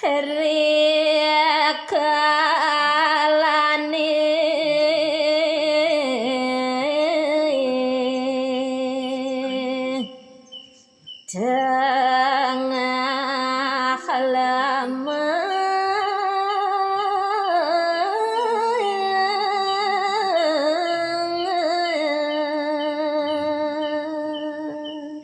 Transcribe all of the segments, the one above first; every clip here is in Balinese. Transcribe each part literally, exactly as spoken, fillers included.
Rikalaning tengah lemah.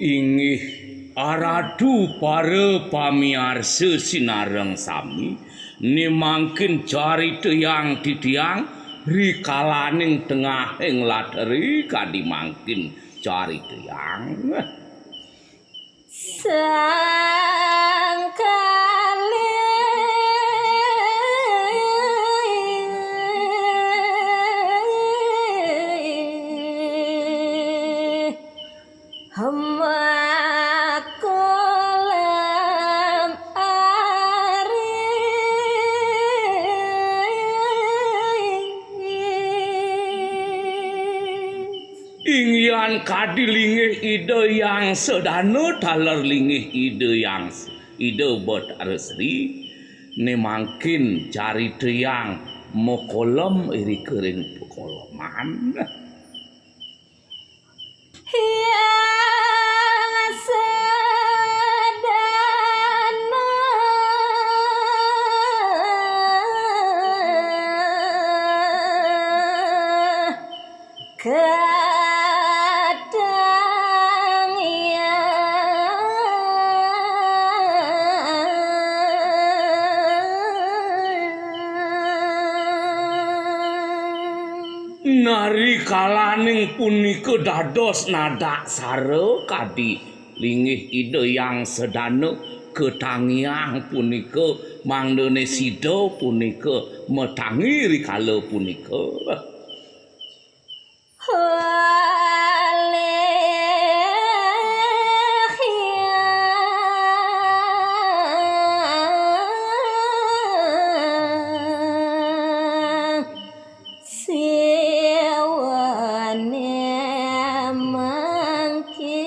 Inggih aratu para pamiarsa sinareng sami, ne mangkin caritayang titiang rikalaning tengahing latere kadi mangkin caritayang. Sangkali makolam ari. Inggihan kadi linggih Ida Hyang Sedana taler linggih Ida Hyang Ida Betara Sri, ne mangkin caritayang makolam irika ring pakoleman. Hyang Sedana katangiang. Narikalaning punika dados nadaksara kadi linggih Ida Hyang Sedana katangiang punika, mangdane sida punika matangi rikala punika. Siwane mangkin.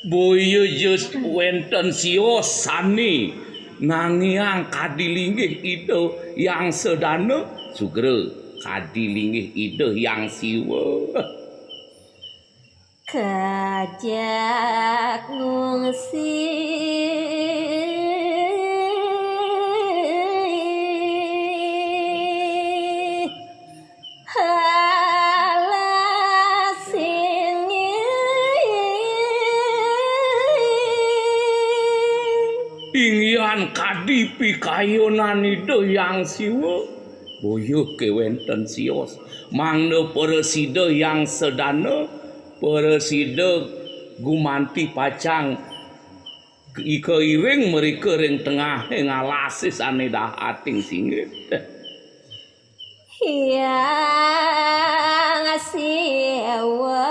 Boya ja wenten sios sane nangiang kadi linggih Ida Hyang Sedana, sugra kadi linggih Ida Hyang Siwa. Kajak ngungsi. Alas inggih. Inggihan kadi pikayunan Ida Hyang Siwa, boya kewenten sios. Mangda prasida Hyang Sedana, prasida gumanti pacang kairing mrika ring tengahing alase sane dahating singgih. Hyang Siwa.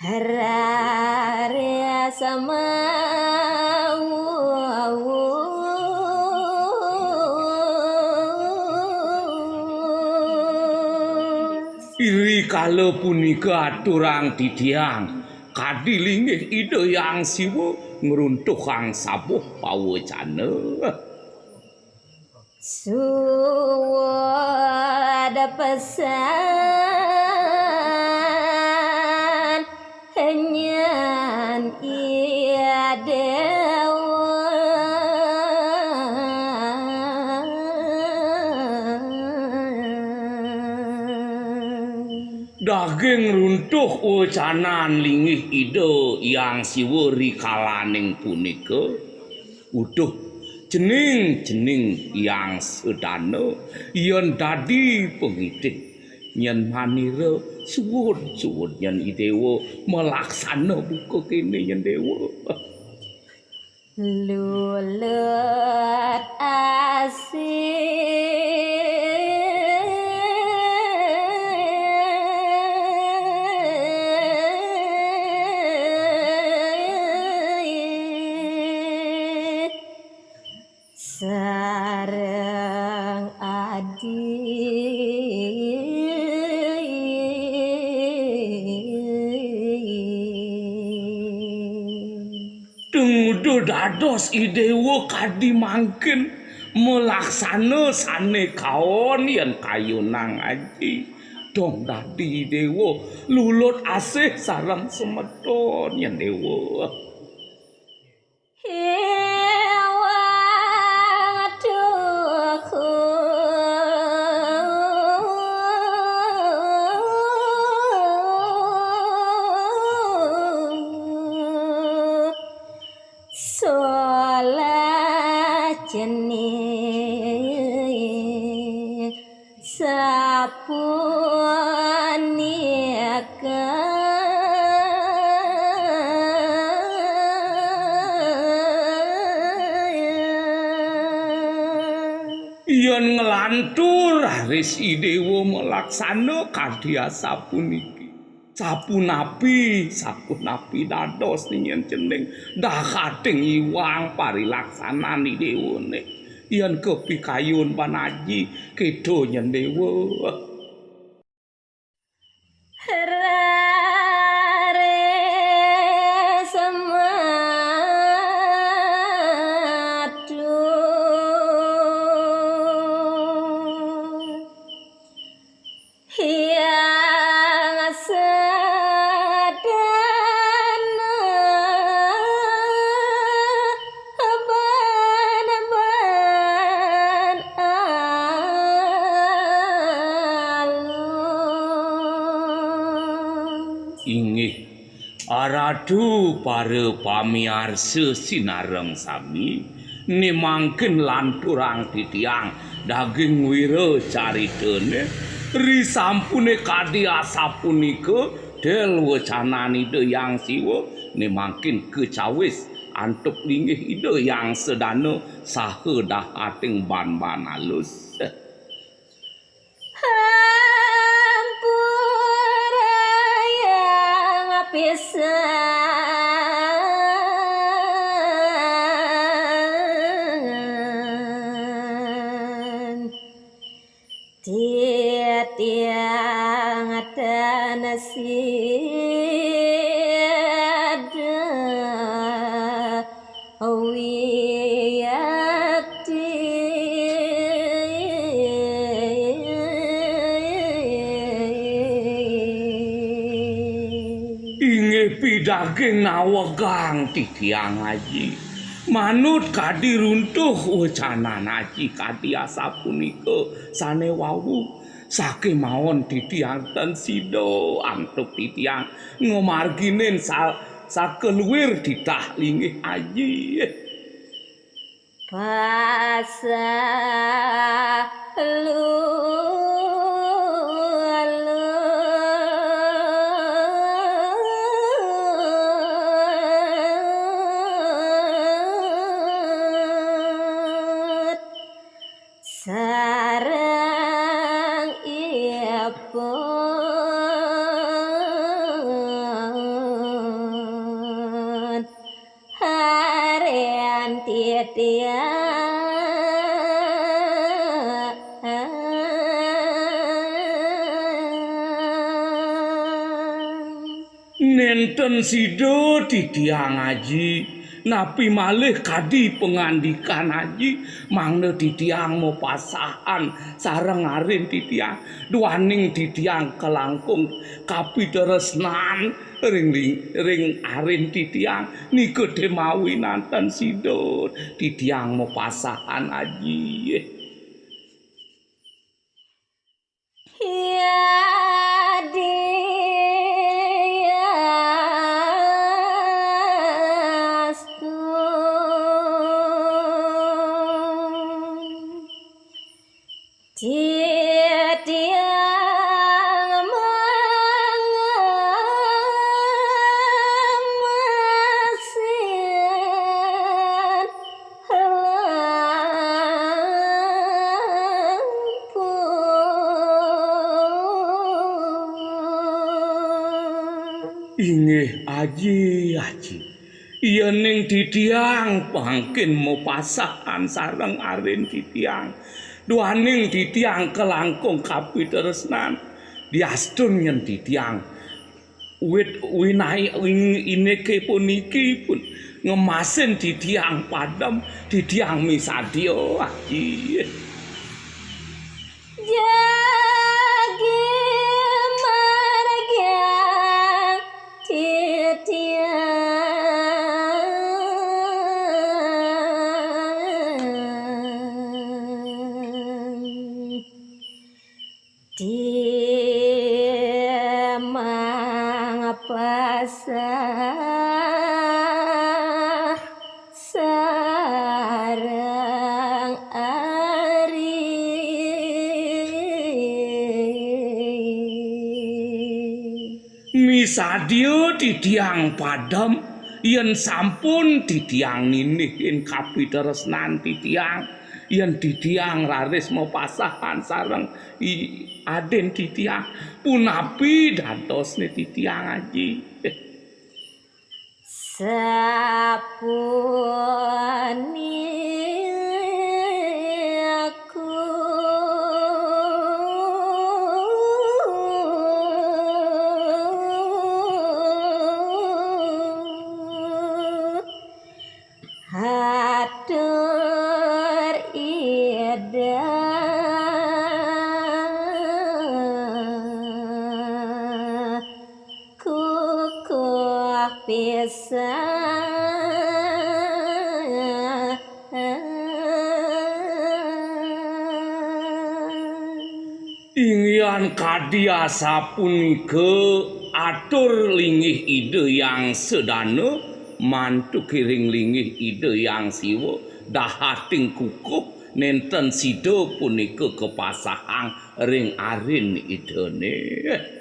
Rare sama. Iri kala punika aturang titiang, kadi linggih Ida Hyang Siwa ngruntuhang sabuh pawecana. Suwada pesan nyen Ida Dewa. Daging runtuh wecanan linggih Ida Hyang Siwa rikalaning punika. Uduh, cening-cening Hyang Sedana, yen dadi pangidih, nyen manira suud-suud nyen Idewa malaksana buka kene nyen Dewa. Lulut asih. Sare Duh dados I Déwa kadi mangkin malaksana sane kaon yen kayunang aji. Dong dadi I Déwa lulut asih sareng semeton yen Déwa. Solah jening sapunika. Yen nglantur raris I Déwa malaksana kadi asapuniki. Sapunapi, sapunapi dados yen jening dahating iwang parilaksanan I Déwane. Yen kapikayun panaji, keto yen Déwa. Rare semadu. Hyang sadana ban-ban alus. Inggih, aratu para pamiarsa sinareng sami, ne mangkin lanturang titiang daging wira caritane, risampune kadi asapunika, del wecanan Ida Hyang Siwa, ne mangkin kecawis antuk linggih Ida Hyang Sedana saha dahating ban-ban alus. Hampurayang pisan. Titiang tan sida wiakti. Inggih pidaging nawegang titiang aji. Manut kadi runtuh wecanan aji kadi asapunika sane wau. Sakémaon titiang tan sida antuk titiang ngamarginin sa-, sakaluir titah linggih aji. Pasah lu-, sareng ipun harian titiang. Nenten sida titiang aji, napi malih kadi pangandikan aji, mangda titiang mapasahan sareng arin titiang, duaning titiang kalangkung kapitresnan ring, ring, ring arin titiang, nika te mawinan tan sida titiang mapasahan aji. Yadiastu titiang mangamasin lampun. Inggih, aji, aji. Yening titiang mangkin mapasahan sareng arin titiang, duaning titiang kalangkung kapitresnan, diastun yen titiang wit winai ing-, inike puniki pun ngemasin titiang padem, titiang misadya, Aji. Misadya titiang padem, yen sampun titiang ninihin kapitresnan titiang, yen titiang raris mapasahan sareng i-, adin titiang, punapi dadosne titiang, Aji? Inggihan kadi asapunika atur linggih Ida Hyang Sedana, mantuk iring linggih Ida Hyang Siwa, dahating kukuh nenten sida punika kapasahang ring arin Idane.